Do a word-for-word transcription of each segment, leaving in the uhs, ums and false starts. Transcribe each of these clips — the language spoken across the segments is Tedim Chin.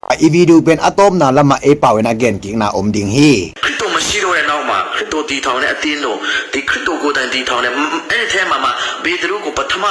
။ ဒီဗီဒီယိုပင်အတမနာလမအဲပါဝင်အဂဲန်ကင်နာအုံဒိင်ဟီ ခရစ်တော်မရှိတော့တဲ့နောက်မှာခရစ်တော်တည်ထောင်တဲ့အသင်းတော်ဒီခရစ်တော်ကိုယ်တိုင်တည်ထောင်တဲ့အဲ့ဒီထဲမှာမှပေတရုကိုပထမ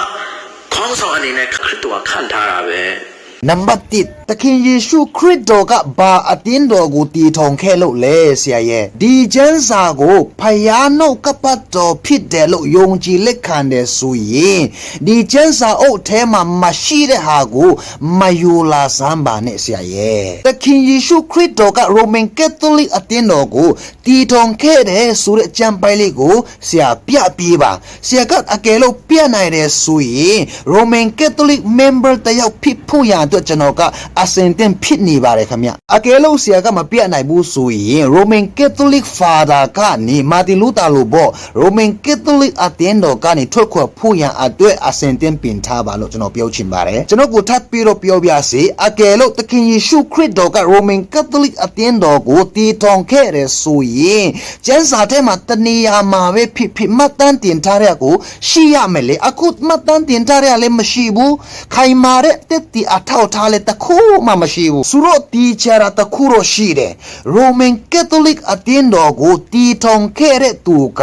ခေါင်းဆောင်အနေနဲ့ခရစ်တော်ကခန့်ထားတာပဲ။ နံပါတ်တစ် သခင်ယေရှုခရစ်တော်ကဘာအသင်းတော်ကိုတည်ထောင်ခဲ့လို့လဲဆရာရဲ့။ ဒီကျမ်းစာကိုဖယားနှုတ်ကပတ်တော်ဖြစ်တယ်လို့ယုံကြည်လက်ခံတယ်ဆိုရင်ဒီကျမ်းစာအုပ်ထဲမှာမရှိတဲ့ဟာကိုမယူလာစမ်းပါနဲ့ဆရာရဲ့။ သခင်ယေရှုခရစ်တော်ကရိုမန်ကက်သလစ်အသင်းတော်ကိုတည်ထောင်ခဲ့တယ်ဆိုတဲ့အကျမ်းပိုဒ်လေးကိုဆရာပြပေးပါ။ ဆရာကအကယ်လို့ပြနိုင်တယ်ဆိုရင်ရိုမန်ကက်သလစ် member တစ်ယောက်ဖြစ်ဖို့ရန်အတွက်ကျွန်တော်ကအဆင်သင့်ဖြစ်နေပါတယ်ခင်ဗျ။ အကယ်လို့ဆရာကမပြနိုင်ဘူးဆိုရင်ရိုမန်ကက်သလစ် father ကနေမာတင်လူသာလိုပေါ့ရိုမန်ကက်သလစ်အသင်းတော်ကနေထွက်ခွာဖို့ရန်အတွက်အဆင်သင့်ပြင်ထားပါလို့ကျွန်တော်ပြောချင်ပါတယ်။ ကျွန်တော်ကိုထပ်ပြီးတော့ပြောပြစေ။ အကယ်လို့သခင်ယေရှုခရစ်တော်ကရိုမန်ကက်သလစ်အသင်းတော်ကိုတည်ထောင်ခဲ့တယ်ဆိုရင်ကျမ်းစာထဲမှာတနေရာမှာပဲဖြစ်ဖြစ်မှတ်တမ်းတင်ထားတဲ့ကိုရှိရမယ်လေ။ အခုမှတ်တမ်းတင်ထားတဲ့လည်းမရှိဘူး။ ခိုင်မာတဲ့သက်သေအထောက်အထားလည်းတစ်ခုမှမရှိဘူး။ ဆိုတော့တည်ချတာတစ်ခုတော့ရှိတယ်။ ရိုမန်ကက်သလစ်အသင်းတော်ကိုတည်ထောင်ခဲ့တဲ့သူက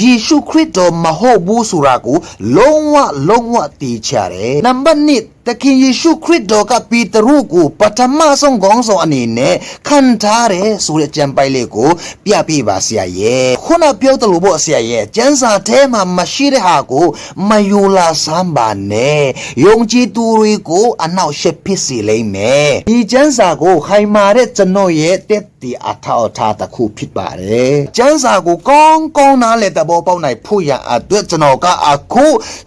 ယေရှုခရစ်တော်မဟုတ်ဘူးဆိုတာကိုလုံးဝလုံးဝတည်ချတယ်။ နံပါတ်နှစ် သခင်ယေရှုခရစ်တော်ကပေတရုကိုပထမဆုံးခေါင်းဆောင်အနေနဲ့ခန့်ထားတယ်ဆိုတဲ့အကျမ်းပိုဒ်လေးကိုပြပေးပါဆရာရဲ့။ ခုနပြောသလိုပေါ့ဆရာရဲ့ကျမ်းစာထဲမှာမရှိတဲ့ဟာကိုမယူလာစမ်းပါနဲ့ယုံကြည်သူတွေကိုအနှောက်အယှက်ဖြစ်စေလိမ့်မယ်။ ဒီကျမ်းစာကိုခိုင်မာတဲ့ကျွန်တော်ရဲ့သက်သေအထောက်အထားတစ်ခုဖြစ်ပါတယ်။ ကျမ်းစာကိုကောင်းကောင်းနားလည်သဘောပေါက်နိုင်ဖို့ရန်အတွက်ကျွန်တော်ကအခု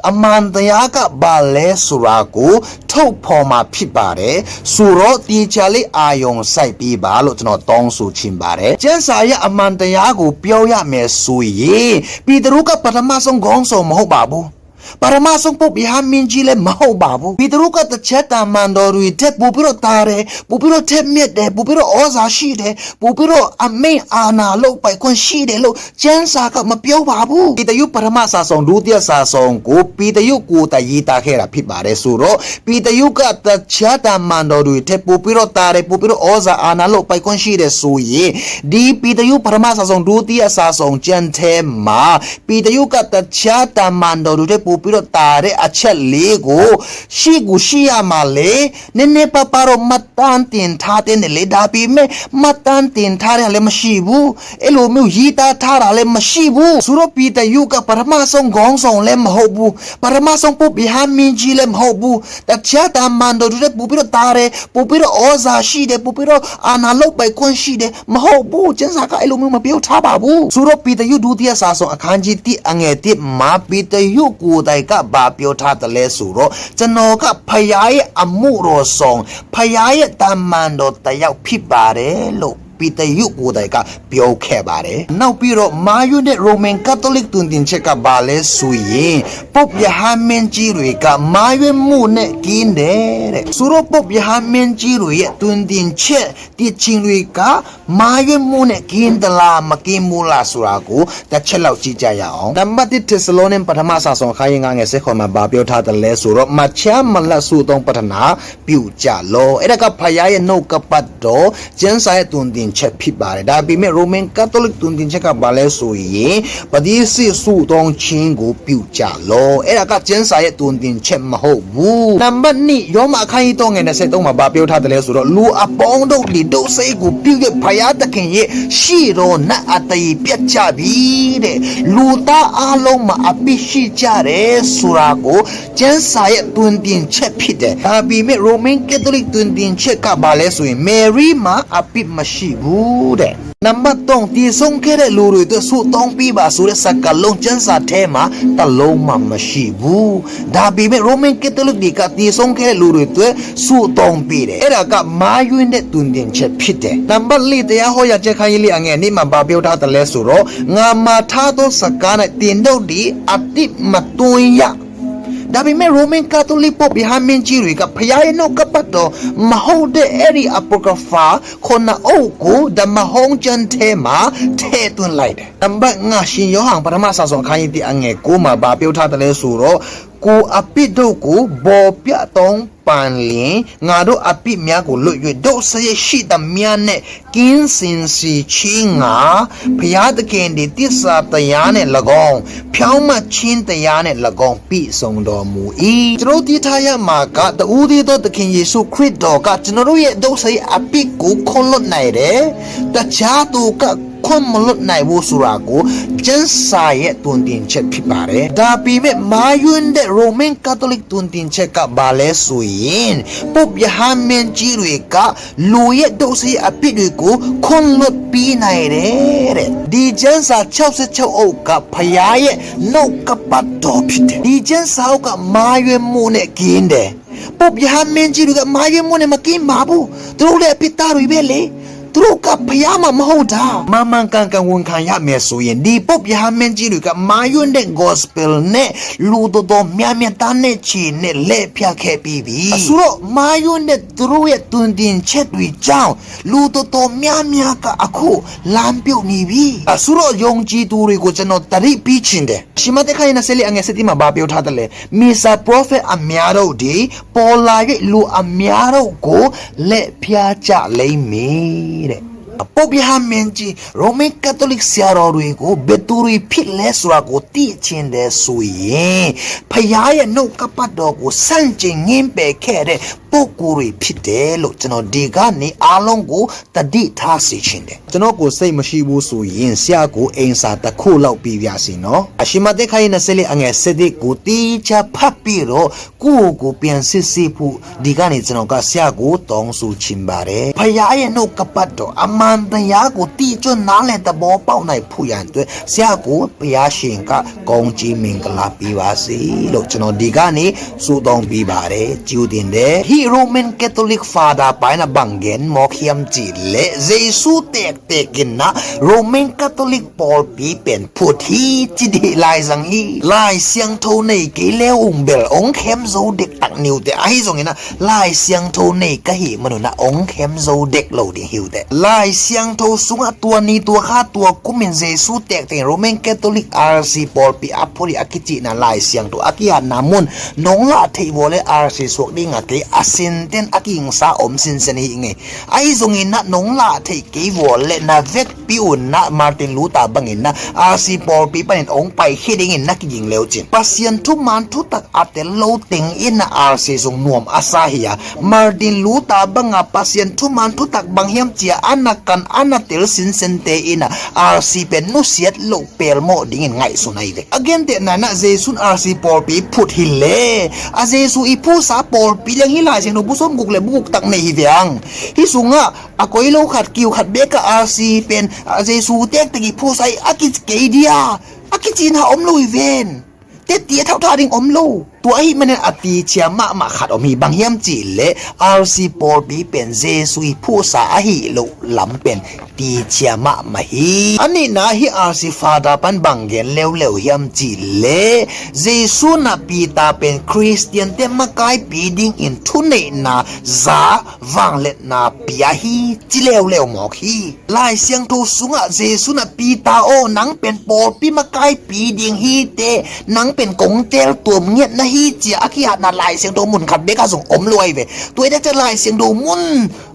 အမှန်တရားကဘာလဲဆိုတာကိုထုတ်ဖော်မှာဖြစ်ပါတယ်ဆိုတော့တည်ချလေးအာရုံစိုက်ပေးပါလို့ကျွန်တော်တောင်းဆိုချင်ပါတယ်။ ကျမ်းစာရဲ့အမှန်တရားကိုပြောရမယ်ဆိုရင်ပေတရုကပထမဆုံးခေါင်းဆောင်မဟုတ်ပါဘူး။ ပထမဆုံးပုပ်ရဟန်းမင်းကြီးလည်းမဟုတ်ပါဘူး။ ပေတရုကတခြားတမန်တော်တွေထက်ပိုပြီးတော့တာတယ်ပိုပြီးတော့ထက်မြက်တယ်ပိုပြီးတော့ဩဇာရှိတယ်ပိုပြီးတော့အမိန့်အာဏာလုပ်ပိုင်ခွင့်ရှိတယ်လို့ကျမ်းစာကမပြောပါဘူး။ ပေတရုပထမစာဆောင်ဒုတိယစာဆောင်ကိုပေတရုကိုယ်တိုင်ရေးသားခဲ့တာဖြစ်ပါတယ်ဆိုတော့ပေတရုကတခြားတမန်တော်တွေထက်ပိုပြီးတော့တာတယ်ပိုပြီးတော့ဩဇာအာဏာလုပ်ပိုင်ခွင့်ရှိတယ်ဆိုရင်ဒီပေတရုပထမစာဆောင်ဒုတိယစာဆောင်ကျမ်းထဲမှာပေတရုကတခြားတမန်တော်တွေထက်ပိုပြီးတော့တာတဲ့အချက်လေးကိုရှိကိုရှိရမှာလေနည်းနည်းပါးပါးတော့မှတ်တမ်းတင်ထားတဲ့နဲ့လေဒါပေမဲ့မှတ်တမ်းတင်ထားတဲ့လည်းမရှိဘူးအဲ့လိုမျိုးရေးသားထားတာလည်းမရှိဘူးဆိုတော့ပေတရုကပထမဆုံးခေါင်းဆောင်လည်းမဟုတ်ဘူးပထမဆုံးပုပ်ရဟန်းမင်းကြီးလည်းမဟုတ်ဘူးတခြားတမန်တော်တွေထက်ပိုပြီးတော့တာတယ်ပိုပြီးတော့ဩဇာရှိတယ်ပိုပြီးတော့အာဏာလုပ်ပိုင်ခွင့်ရှိတယ်မဟုတ်ဘူးကျမ်းစာကအဲ့လိုမျိုးမပြောထားပါဘူးဆိုတော့ပေတရုဒုတိယစာဆောင်အခန်းကြီးတစ်အငယ်တစ်မှာပေတရုကိုယ်တိုင်ကဘာပြောထားတယ်လဲဆိုတော့ကျွန်တော်ကဖယားရဲ့အမှုတော်ဆောင်ဖယားရဲ့တမန်တော်တစ်ယောက်ဖြစ်ပါတယ်လို့ပေတရုကိုယ်တိုင်ကပြောခဲ့ပါတယ်နောက်ပြီးတော့မာယွင်းတဲ့ရိုမန်ကက်သလစ်တွင်တင်ချက်ကဘာလဲဆိုရင်ပုပ်ရဟန်းမင်းကြီးတွေကမာယွင်းမှုနဲ့ကင်းတယ်တဲ့ဆိုတော့ပုပ်ရဟန်းမင်းကြီးတွေရဲ့တွင်တင်ချက် teaching တွေကမာယွင်းမှုနဲ့ကင်းသလားမကင်းဘူးလားဆိုတာကိုတစ်ချက်လောက်ကြည့်ကြရအောင်နံပါတ်တစ်ထေစလောနင်ပထမစာဆောင်အခန်းကြီးငါးငယ်ဆယ့်ခုနစ်မှာဘာပြောထားတယ်လဲဆိုတော့မချမ်းမလတ်ဆူတောင်းပတနာပြုကြလောအဲ့ဒါကဖယားရဲ့နှုတ်ကပတ်တော်ကျမ်းစာရဲ့တွင်တင်ချက်ဖြစ်ပါတယ်ဒါပေမဲ့ရိုမန်ကက်သလစ်တွင်တင်ချက်ကဘာလဲဆိုရင်ပတိစိတ်ဆူတောင်းခြင်းကိုပြုကြလောအဲ့ဒါကကျမ်းစာရဲ့တွင်တင်ချက်မဟုတ်ဘူးနံပါတ်နှစ်ယောမအခန်းကြီးသုံးငယ်နှစ်ဆယ့်သုံးမှာဘာပြောထားတယ်လဲဆိုတော့လူအပေါင်းတို့ဒီဒုစရိုက်ကိုပြု၍ဖယားသခင်ရဲ့ရှေ့တော်၌အသရေပျက်ကြပြီတဲ့လူသားအလုံးမှာအပြစ်ရှိကြတယ်ဆိုတာကိုကျမ်းစာရဲ့တွင်တင်ချက်ဖြစ်တယ်ဒါပေမဲ့ရိုမန်ကက်သလစ်တွင်တင်ချက်ကဘာလဲဆိုရင်မေရီမှာအပြစ်မရှိဘူးတဲ့နံပါတ်သုံးတည်ဆုံးခဲ့တဲ့လူတွေအတွက်ဆုတောင်းပေးပါဆိုတဲ့စကားလုံးကျမ်းစာထဲမှာတစ်လုံးမှမရှိဘူးဒါပေမဲ့ရိုမန်ကက်သလစ်တွေကတည်ဆုံးခဲ့တဲ့လူတွေအတွက်ဆုတောင်းပေးတယ်အဲ့ဒါကမာယွင်းတဲ့တွင်တင်ချက်ဖြစ်တယ်နံပါတ်လေးတရားဟောရာကျမ်းခန်းကြီးလေးအငယ်နှစ်မှာဘာပြောထားတယ်လဲဆိုတော့ငါမှာထားသောစကား၌တင်တော့ဒီအတိမတွင်းရဒါပေမဲ့ရိုမန်ကက်သလစ်ပုပ်ရဟန်းမင်းကြီးတွေကဖျားရဲ့နှုတ်ကပတ်တော်မဟုတ်တဲ့အဲ့ဒီ apocrypha ခုနအုပ်ကိုဓမ္မဟောင်းကျမ်းထဲမှာထည့်သွင်းလိုက်တယ်နံပါတ်ငါရှင်ယောဟန်ပထမစာဆောင်အခန်းကြီးတစ်အငယ်ကိုမှာဘာပြောထားတယ်လဲဆိုတော့ကိုအပြစ်တို့ကိုပေါ်ပြတောင်း ပန်လျှင် ငါတို့အပြစ်များကို လွှတ်၍ ဒုစရိုက်ရှိသမျှနှင့် ကင်းစင်စေခြင်းငှာ ဘုရားသခင်သည် သစ္စာတရားနှင့် ၎င်း ဖြောင့်မတ်ခြင်းတရားနှင့် ၎င်း ပြည့်စုံတော်မူ၏။ ကျွန်တော်တို့သိထားရမှာက တဦးတည်းသောသခင်ယေရှုခရစ်တော်က ကျွန်တော်တို့ရဲ့ဒုစရိုက်အပြစ်ကို ခွင့်လွှတ်နိုင်တယ်။ တခြားသူက ခွင့်မလွှတ်နိုင်ဘူးဆိုတာကို ကျမ်းစာရဲ့ သွန်သင်ချက်ဖြစ်ပါတယ်။ ဒါပေမဲ့ မှားယွင်းတဲ့ ရိုမန်ကက်သလစ် သွန်သင်ချက်က ဘာလဲဆိုရင် ပုပ်ရဟန်းမင်းကြီးတွေက လူရဲ့ဒုစရိုက်အပြစ်တွေကို ခွင့်လွှတ်ပေးနိုင်တယ်တဲ့။ ဒီကျမ်းစာ ခြောက်ဆယ့်ခြောက် အုပ်က ဘုရားရဲ့ နှုတ်ကပတ်တော်ဖြစ်တယ်။ ဒီကျမ်းစာအုပ်က မှားယွင်းမှုနဲ့ ကင်းတယ်။ ပုပ်ရဟန်းမင်းကြီးတွေက မှားယွင်းမှုနဲ့ မကင်းပါဘူး။ သူတို့လည်း အပြစ်သားတွေပဲလေ။ သူတို့က ဘုရားမှ မဟုတ်တာ။ မှန်မှန်ကန်ကန် ဝန်ခံရမယ်ဆိုရင် ဒီပုပ်ရဟန်းမင်းကြီးတွေက မှားယွင်းတဲ့ gospel နဲ့ လူတော်တော်များများ သန်းနဲ့ချီနဲ့ လှည့်ဖြားခဲ့ပြီးပြီ။ အဆိုတော့ မှားယွင်းတဲ့ သူတို့ရဲ့ သွန်သင်ချက်တွေကြောင့် လူတော်တော်များများက အခု လမ်းပြုတ်နေပြီ။ အဆိုတော့ ယုံကြည်သူတွေကို ကျွန်တော် သတိပေးချင်တယ်။ ရှမဿဲ ခန်းကြီး နှစ်ဆယ့်လေး အငယ် ဆယ့်တစ်မှာ ဘာပြောထားသလဲ။ Messiah prophet အများတို့သည် ပေါ်လာ၍ လူအများတို့ကို လှည့်ဖြားကြလိမ့်မည်တဲ့။ ပုပ်ရဟန်းမင်းကြီး ရိုမန်ကက်သလစ် ဆရာတော်တွေကို ဘယ်သူတွေဖြစ်လဲဆိုတာကို သိချင်တယ်ဆိုရင် ဘုရားရဲ့ နှုတ်ကပတ်တော်ကို ဆန့်ကျင် ငြင်းပယ်ခဲ့တဲ့ ပုဂ္ဂိုလ်တွေဖြစ်တယ်လို့ ကျွန်တော် ဒီကနေ အားလုံးကို သတိထားစေချင်တယ်။ ကျွန်တော့်ကို စိတ်မရှိဘူးဆိုရင် ဆရာကို အိမ်စာတစ်ခုလောက် ပေးပါစေနော်။ အရှင်မဿဲ ခန်းကြီး နှစ်ဆယ့်လေး အငယ် ဆယ့်တစ်ကို သေချာဖတ်ပြီးတော့ ကိုယ့်ကိုယ်ကို ပြန်စစ်ဆေးဖို့ ဒီကနေ ကျွန်တော်က ဆရာကို တောင်းဆိုချင်ပါတယ်။ ဘုရားရဲ့ နှုတ်ကပတ်တော် အမှန်တရားကို သိကျုံနားလည် သဘောပေါက်နိုင်ဖို့ရန်အတွက် ဆရာကို ဘုရားရှင်က ကောင်းချီးမင်္ဂလာပေးပါစေလို့ ကျွန်တော် ဒီကနေ ဆုတောင်းပေးပါတယ်။ ကြိုတင်တယ်။ Hih Roman Catholic Father ပိုင်းက ဘယ်လိုမျိုး မွဲမွဲ ရှိလဲ။ ယေရှု တကယ်တကယ် Roman Catholic ပေါ်ပြီး ပြန်ဖြစ်တယ် လာရင် ဟိ လာရင် ဆရာတော် နေကလေး ဦးဘဲလ် အောင်ခင် ဇော်ဒိုက် တကယ်တကယ် အဟိုင်း ဆိုရင် လာရင် ဆရာတော် နေကဟိ မနု အောင်ခင် ဇော်ဒိုက် လို့ ဒီ ဟို တဲ့ လာရင် ဆရာတော် ဆိုတာ သူ့နည်းသူ့ဟန်သူ့ ကိုယ်မင်း ယေရှု တကယ်တကယ် Roman Catholic RC ပေါ်ပြီး အဖြစ် အကတိ နာ လာရင် ဆရာတော် အကတိ နာ မနု နုံးလထိပ် ဝေါ် လႄႈ RC ဆိုတဲ့ ငါက အဆင်တန် အကင်းစား အောင်စင်စင် ဟိုင်း အဟိုင်း ဆိုရင် နုံးလထိပ် ကဝေါ် လႄႈ နဝက် ပီး ဦး နာ Martin Luther ဘင်ႇ အံၤ နာ RC ပေါ်ပြီး ပနံၣ် အောင်ပိုင် ဟိုင်း ဒီး ငိုၼ်း နာ ကယိင် လဵဝ် ကျိၣ် ပသြၢၼ် ထူးမၢၼ် ထူးတၢၵ်ႇ အတၢ် လိူဝ် တဵင် အံၤ နာ RC ဆို နွမ် အစႃႇ ဟိုင်း ယါ Martin Luther ဘင်ႇ ယါ ပသြၢၼ် ထူးမၢၼ် ထူးတၢၵ်ႇ ဘင်ႇ ဟိုင်း ကျိၣ် အနကၢၼ် အနတဵၵ်း စင်စင် တဵင် အံၤ နာ RC ပၼ် နုၵ်ႉသဵတ်ႈ လိူဝ် ပႄႇလ် မီႃး ဒီး ငိုၼ်း ငၢႆႈ သူၼ် အံၤ လႄႈ အကၢၼ် တႄႉ နာ နာ ယေရှု RC ပေါ်ပြီး ဖြစ် ဟိုင်း လႄႈ အ ယေရှု အံၤ ဖိသႃႇ ပေါ်ပြီး လႅင်း ဟိုင်း လာရင် ဆရာတော် ပူႇသွမ်ႇ ဂုၵ်ႉ လႄႈ ပူႇၵုၵ်ႉ တၢၵ်ႇ ၼႆ ဟိုင်း ယါ ဟိုင်း သူင်ႇ ငႃႇ အကွဲး လိူဝ် ၶတ်း ကဵဝ်ႇ ၶတ်း ဘႄႈ က RC ပၼ် အ ယေရှု တႄႉတႄႉ ကီႈ ဖိသႃႇ အကတိ ကဲ ဒဵဝ် အကတိ နာ အောင် လိူဝ် အံၤ ဝႃႈ တႄႉတႄႉ ထဝ်ႈထႃႈ ဒီး အောင် လိူဝ် တူဝ် အဟိုင်း မၼ်း ၼႆႉ အတီႈ ဆႂ်ႈ မႃး မႃး ၶတ်း အောင် ဟိုင်း ဘင်ႇ ယၢမ်း ကျိၣ် လႄႈ RC ပေါ်ပြီး ပၼ် ယေရှု အံၤ ဖိသႃႇ အဟိုင်း လိူဝ် လမ် ပၼ် တီႈ ဆႂ်ႈ မႃး မႃး ဟိုင်း အနံႇ နာ ဟိုင်း RC Father ပၼ် ဘင်ႇ ငိုၼ်း လဵဝ် လဵဝ် ယၢမ်း ကျိၣ် လႄႈ ယေရှု နာ ပီႇတႃႇ ပၼ် ခရစ်ႉသတဵၼ်ႇ တႄႉ မၵ်းၵၢႆႇ ပီႈ ဒီး ငိုၼ်း ထူးၼႆႉ နာ ယႃႇ ဝၢင်း လႄႈ နာ ပီႈ ယႃႇ ဟိုင်း ကျိၣ် လဵဝ် လဵဝ် မွဲမွဲ ဟိုင်း လာရင် ဆရာတော် သူင်ႇ ငႃႇ ယေရှု နာ ပီႇတႃႇ ဢေႃႈ နင် ပၼ် ပေါ်ပြီး မၵ်းၵၢႆႇ ပီႈ ဒီး ဟိုင်း တႄႉ နင် ပၼ် ၵုင်ႇတႄႇ တူမ်ႇငဵတ်ႉ နာ ဟိုင်း ကျိၣ် အကတိ နာ လာရင် ဆရာတော် မုၼ် ၶတ်း ဘႄႈ က သူင်ႇ အောင် လိူဝ် အံၤ ဝႃႈ တူဝ် တႄႉတႄႉ လာရင် ဆရာတော် မုၼ်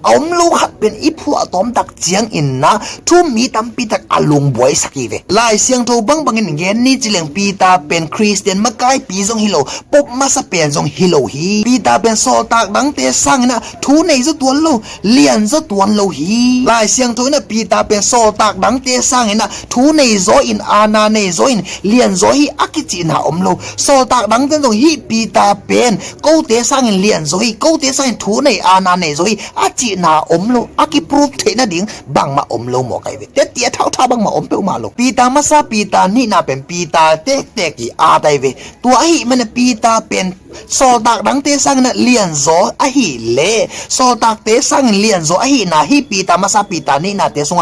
အောင် လိူဝ် ၶတ်း ပၼ် ဢီး ၽူႈ ဢတွမ် တၢၵ်ႇ ၸႅင်ႈ ဢိၼ် နာ ထူးမီး တမ်း ပီႈတၢၵ်ႇ ဢလူင် ပွႆႇ သၢၵ်ႈ ဢံၤ ဝႃႈ လာရင် ဆရာတော် ဘင်ႇ ဘင်ႇ ငိုၼ်း ငိုၼ်း ၼႆႉ ၸိုင် ပီႇတႃႇ ပၼ် ခရစ်ႉသတဵၼ်ႇ မၵ်းၵၢႆႇ ပီႈ ၸွင်ႇ ဟိုင်း လိူဝ် ပုပ်ႉ မႃး သပႅၼ်ႇ ၸွင်ႇ ဟိုင်း လိူဝ် ဟိုင်း ပီႇတႃႇ ပၼ် သေႃႇတၢၵ်ႇ တင်း တႄႇသၢင်ႈ ဢိၼ် နာ ထူးၼႆႉ ၸွင်ႇ တူၼ် လိူဝ် လဵၼ်ႈ ၸွင်ႇ တူၼ် လိူဝ် ဟိုင်း လာရင် ဆရာတော် ၼႃႇ ပီႇတႃႇ ပၼ် သေႃႇတၢၵ်ႇ တင်း တႄႇသၢင်ႈ ဢိၼ် နာ ထူးၼႆႉ ၸွင်ႇ ဢိၼ် ဢႃႇၼႃႇၼႆႉ ၸွင်ႇ ဢိၼ် လဵၼ်ႈ ၸွင်ႇ ႁိုဝ် ဢၵိတ်ႉၸီႇၼႃႇ ဢမ်ႇလူဝ်ႇ သေႃႇတၢၵ်ႇ တင်း တႄႇ ၸွင်ႇ ႁိုဝ် ပီႇတႃႇ ပၼ် ၵဝ်ႇ တႄႇသၢင်ႈ ဢိၼ် လဵၼ်ႈ ၸွင်ႇ ႁိုဝ် ၵဝ်ႇ တႄႇသၢင်ႈ ဢိၼ် ထူးၼႆႉ ဢႃႇၼႃႇၼႆႉ ၸွ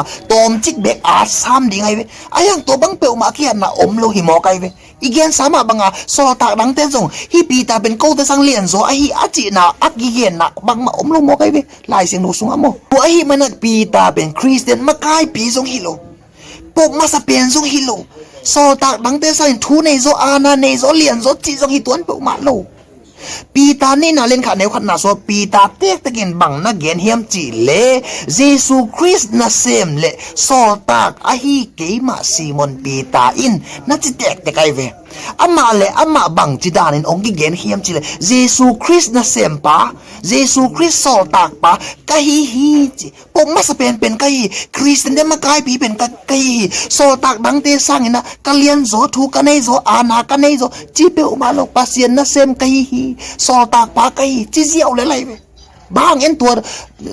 င်ႇ ႁိုဝ် ဢၵိတ်ႉၸီႇၼႃႇ ဢမ်ႇလူဝ်ႇ ဢၵိတ်ႉ ပရူပ်ႉ ထႅင်ႈ ၼႃႇ တင်း ပၢင်ႇမႃး ဢမ်ႇလူဝ်ႇ မွဲၵႂႃႇ ဢံၤ ဝႃႈ တႄႉတႄႉ ထဝ်ႈထႃႈ ပၢင်ႇမႃး ဢမ်ႇပဵဝ်ႈမႃး ဢမ်ႇလူဝ်ႇ ပီႇတႃႇ မႃးသႃႇ ပီႇတႃႇ ၼိၼႃႇ ပဵၼ် ပီႇတႃႇ တႄႉတႄႉ ၵီႈ ဢႃႇ တႆႈ ဝႃႈ တူဝ် ဢႃႇ ႁိုဝ် မၼ်း ၼႃႇ ပီႇတႃႇ ပၼ် သေႃႇတၢၵ်ႇ တင်း တႄႇသၢင်ႈ ၼႃႇ လဵၼ်ႈ ၸွင်ႇ ဢႁိုဝ် လႄႈ သေႃႇတၢၵ်ႇ တႄႇသၢင်ႈ ဢိၼ် လဵၼ်ႈ ၸွင်ႇ ဢႁိုဝ် ၼႃႇ ႁိုဝ် ပီႇတႃႇ မႃးသႃႇ ပီႇတႃႇ ၼိၼႃႇ တႄႇသၢင်ႈ ဝႃႈ တွမ်ႇၸိၵ်း ပႅၵ်ႇ ဢႃႇ သၢမ်ႇ တီႈ ဢႆႈ ဝႃႈ ဢႃႇ ယင်း တူဝ် ပၢင်ႇပဵဝ်ႈမႃး ၵီႈ ဢႃႇ ၼႃႇ ဢမ်ႇလူဝ်ႇ ႁိုဝ် မွဲၵႂႃႇ ဢီႈ ၵႅၼ်ႇသႃႇမႃႉ ပၢင်ႇ ဢႃႇ သေႃႇတၢၵ်ႇ တင်း တႄႇ ၸွင်ႇ ႁိုဝ် ပီႇတႃႇ ပၼ် ၵဝ်ႇ တႄႇသၢင်ႈ လဵၼ်ႈ ၸွင်ႇ ဢႁိုဝ် ဢႃႇ ၸီႇၼႃႇ ဢၵ်ႉ ၵီႈ ၵႅၼ်ႇ ၼႃႇ ပၢင်ႇမႃး ဢမ်ႇလူဝ်ႇ မွဲၵႂႃႇ ဢီႈ လၢႆးသဵင် လူဝ်ႇသုင် ဢႃႇ မူဝ်း တူဝ် ဢႁိုဝ် မၼ်း ၼႃႇ ပီႇတႃႇ ပၼ် ၶရဵတ်ႉသတဵၼ်ႇ မၵ်းၵၢႆႇ ပီႈ ၸွင်ႇ ႁိုဝ် လူဝ်ႇ ပုပ်ႉ မႃးသပႅၼ်ႇ ၸွင်ႇ ႁိုဝ် လူဝ်ႇ သေႃႇတၢၵ်ႇ တင်း တႄႇသၢင်ႈ ဢိၼ် ထူးၼႆႉ ၸွင်ႇ ဢႃႇၼႃႇၼႆႉ ၸွင်ႇ လဵၼ်ႈ ၸွင်ႇ ၸီႇ ၸွင်ႇ ႁိုဝ် တူၼ်ႈ ပဵဝ်ႈမႃး ဢမ်ႇလူဝ်ႇ Peter nihna lian khat neu khatna sungah Peter tektekin bang na gen hiam cihleh, Jesu Khrist nasem le sawltak ahi keimah Simon Peter in na ci tektek ahi ve. Amah le amah bangci danin hong kigen hiam cihleh, Jesu Khrist nasempa, Jesu Khrist sawltakpa ka hi hi ci. Pope masa penpen ka hi hi, Khristiante makaipi pen ka, ka hi hi, sawltak dangte sangin ah ka lianzaw, thu ka neizaw, aana ka neizaw, ci peuhmah lo, Pasian nasem ka hi hi, sawltakpa ka hi hi, ci ziau le lai ve. Bang en tua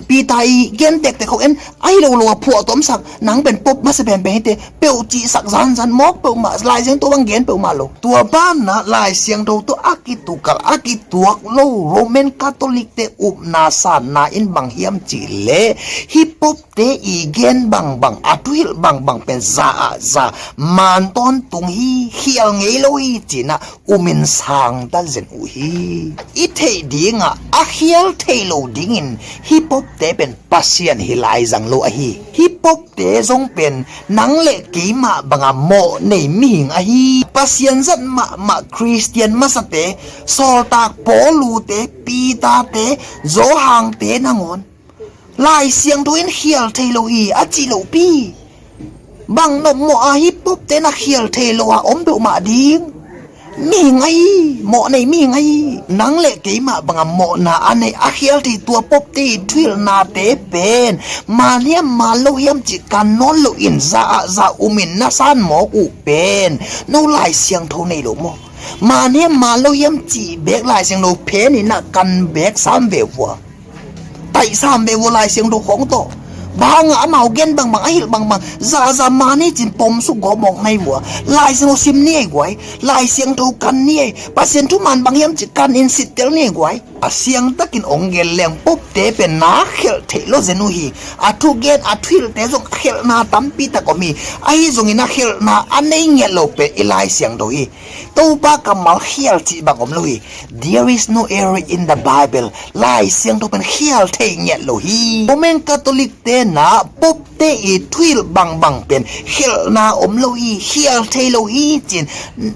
Peter i gen tektek khawng en, ahi lo lo a phuah tomsak, nang pen Pope masa penpen hi teh, peuh cihsak zanzan mawk peuhmah, Lai Siangtho bang gen peuhmah lo. Tua banah Lai Siangtho tawh a kitukal, a kituak lo Roman Catholic te upna sanna in bang hiam cihleh, hih Pope te i gen bangbang, a thuhilh bangbang pen za ah za, man tawntung hi, khial ngei lo hi ci-in ah umin sang ta zen uh hi. I theih dingah a khial thei lo dingin hih Pope te pen Pasian hi lai zang lo ahi. Hih Pope te zong pen nang le keimah banga mawh nei mihing ahi. Pasian zat mahmah Khristian masate, sawltak Paulu te, Peter te, Johan te nangawn Lai Siangtho in khial thei lo hi a cih lohpi, bang nop mawh a hih Pope te na khial thei lo a om peuhmah ding? Mihing ahi, mawh nei mihing ahi. Nang le keimah banga mawhna a nei a khial thei tua Pope te i thuhilhnate pen man hiam man lo hiam cih kan nawn loin za ah za umin na san mawk uh pen no Lai Siangtho nei lo maw? Man hiam man lo hiam cih beek Lai Siangtho phenin ah kan beek sam ve vua. Taih sam ve vua Lai Siangtho khawng tawh. Bang hangah amau gen bangbang, a hilh bangbang, za ah za man hi ci-in pom suk gawp mawk na hi vua. Lai Siangtho sim ni ei guai. Lai Siangtho kan ni ei. Pasian thuman bang hiam cih kanin sittel ni ei guai. A siangtakin hong gen leng Pope te pen na khelh theih lo zen uh hi. A thugen, a thuhilhte zong khelhna tampi tak om hi. Ahi zongin a khelhna a nei ngiat lo pen i Lai Siangtho hi. Topa kammal khial cih bang om lo hi. There is no error in the Bible. Lai Siangtho pen khial thei ngiat lo hi. Roman Catholic te na Pope te i thuhilh bangbang pen khelhna om lo hi, khial thei lo hi ci-in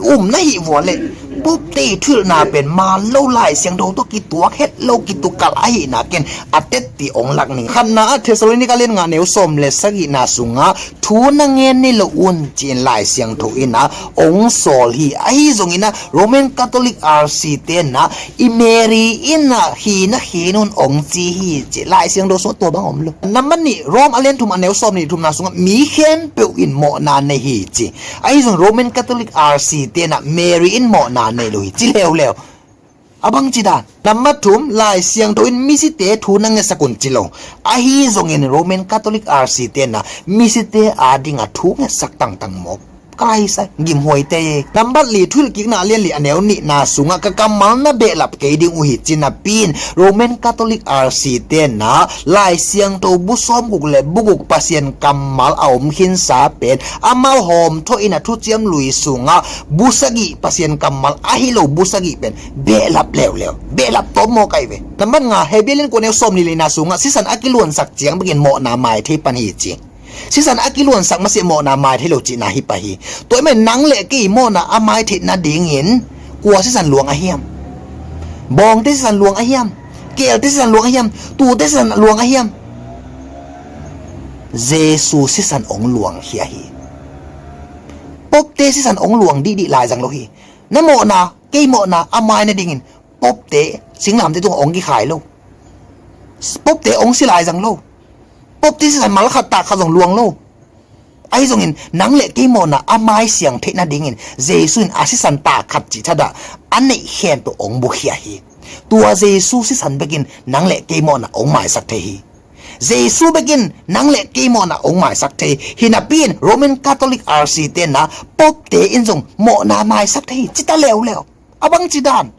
um na hih vua leh, Pope te i thuhilhna pen man lo, Lai Siangtho tawh kituak het lo, kitukal ahihna ken a tetti hong lak ning. Khatna ah Thessalonika lian nga neu sawm le sagihna sungah thu na ngen ni lo un ci-in Lai Siangtho in ah hong sawl hi. Ahi zongin ah Roman Catholic R C te na i Mary in ah hi na khin un hong ci hi ci. Lai Siangtho sungah tua bang om lo. Nambat nih, Rome a lian thum a neu sawm nih thumna sungah mi khempeuh in mawhna nei hi ci. Ahi zong Roman Catholic R C te na Mary in mawhna nei lo hi ci leuleu. A bangci dan? Nambat thum, Lai Siangtho in misite thu na ngetsak un ci lo. Ahi zongin Roman Catholic R C te na misite adinga thu ngetsak tangtang mawk ka lai sa, gimhuai tei. Nambat li, Thuhilhkikna a lian li a neu nihna sungah ka kammal na behlap kei ding uh hi ci napi in Roman Catholic R C te na Lai Siangtho bu sawmguk le bu guk Pasian kammal a om khinsa pen amau hawmthawh in a Thuciam Lui sungah bu sagih Pasian kammal ahi lo bu sagih pen behlap leuleu, behlap tawm mawk ahi ve. Nambat nga, Hebru lian kua neu sawm li lina sungah sisan a kiluansak ciang bekin mawhna mai thei pan hi ci. Sisan a kiluansak masiah mawhna mai thei lo cihna hi pah hi. Tua ahih manin nang le kei mawhna a mai theih nadingin kua sisan luang a hiam? Bawngte sisan luang a hiam? Keelte sisan luang a hiam? Tuute sisan luang a hiam? Jesu sisan hong luang hi ahi. Popte sisan hong luang dihdih lai zang lo hi. Na mawhna, kei mawhna a mai nadingin popte singlamteh tungah hong kikhai lo. Popte hong si lai zang lo. Popte sisan mal khat tak khat zong luang lo. Ahi zongin nang le kei mawhna a mai siang theih nadingin Jesu in a sisan tak khat cih thadah a neih khempeuh hong bukhia hi. Tua Jesu sisan bekin nang le kei mawhna hong maisak thei hi. Jesu bekin nang le kei mawhna hong maisak thei hi napi in Roman Catholic R C te na popte in zong mawhna maisak thei hi. Cita leuleu. A bangci dan?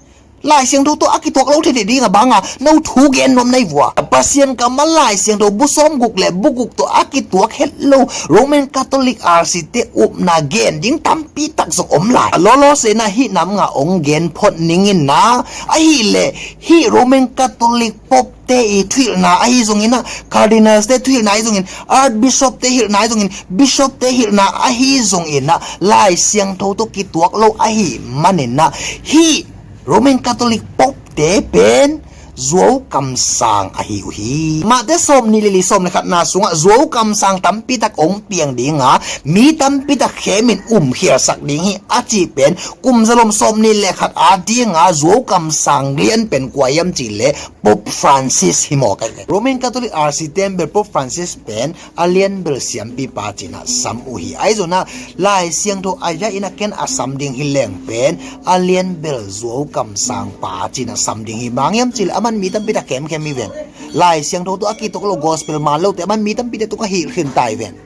Lai Siangtho tawh a kituak lo thei thei ding a banga no thu gen nuam na hi vua. Pasian kammal Lai Siangtho bu sawmguk le bu guk tawh a kituak het lo Roman Catholic R C te upna gen ding tampi tak zong om lai. A lawlaw sena hih nam nga hong gen phot ning in na, ahih leh hih Roman Catholic Pope te i thuhilhna ahi zongin ah, Cardinals te thuhilhna ahi zongin, Archbishop te hilhna ahi zongin, Bishop te hilhna ahi zongin ah, Lai Siangtho tawh kituak lo ahih manin ah, hih Roman Catholic Pope te pen zuau kamsang ahi uh hi. Mate sawm nih le li, sawm le khatna sungah zuau kamsang tampitak ong piang dinga, mi tampitak khemin umkhialsak ding hi a cih pen kum zalom sawm nih le khat a dinga zuau kamsang lian pen kua hiam cih leh Pope Francis hi maw kai ve. Roman Catholic R C ten bel Pope Francis pen a lianbel siampipa cinah sam uh hi. Ahi zonah Lai Siangtho a ya inah ken a sam ding hi leng pen a lianbel zuau kamsangpa cinah sam ding hi. Bang hiam cih leh aman mi tampitak khemkhem hi ven. Lai Siangtho tawh a kitok lo, gospel man lote aman mi tampitak tungah hilh khin ta hi ven.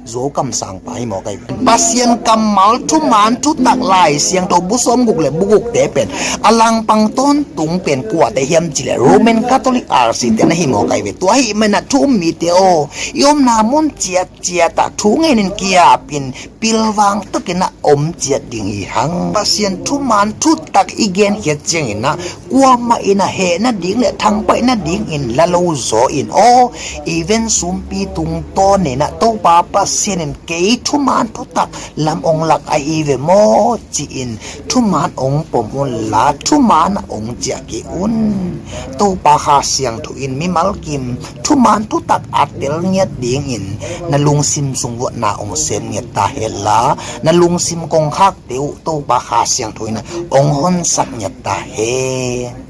Zuau kamsangpa hi maw kai ven. Pasian kammal thuman thutak Lai Siangtho bu sawm guk le bu gukte pen a langpang tawntung pen kuate hiam cih leh Roman Catholic R C te na hi maw kai ve. Tua ahih manin ah thu um mite aw, i omna mun ciat ciatah thu ngenin kiapin pilvang takin ah om ciat ding hi hang. Pasian thuman thutak i genkhiat ciangin ah kuamah in ah heh nading le thangpaih nadingin la lo zaw in aw, i ven sumpi tungtawnin ah Topa Pasian in kei thuman thutak lam ong lak ahi ve maw ci-in thuman ong pom unla, thuman ah ong ciah kei un. Topa Kha Siangtho in mimal kim thuman thutak a tel ngiat dingin na lungsim sung vuah na ong sem ngiat ta hen la, na lungsim kongkhakte uh Topa Kha Siangtho in ah ong honsak ngiat ta hen.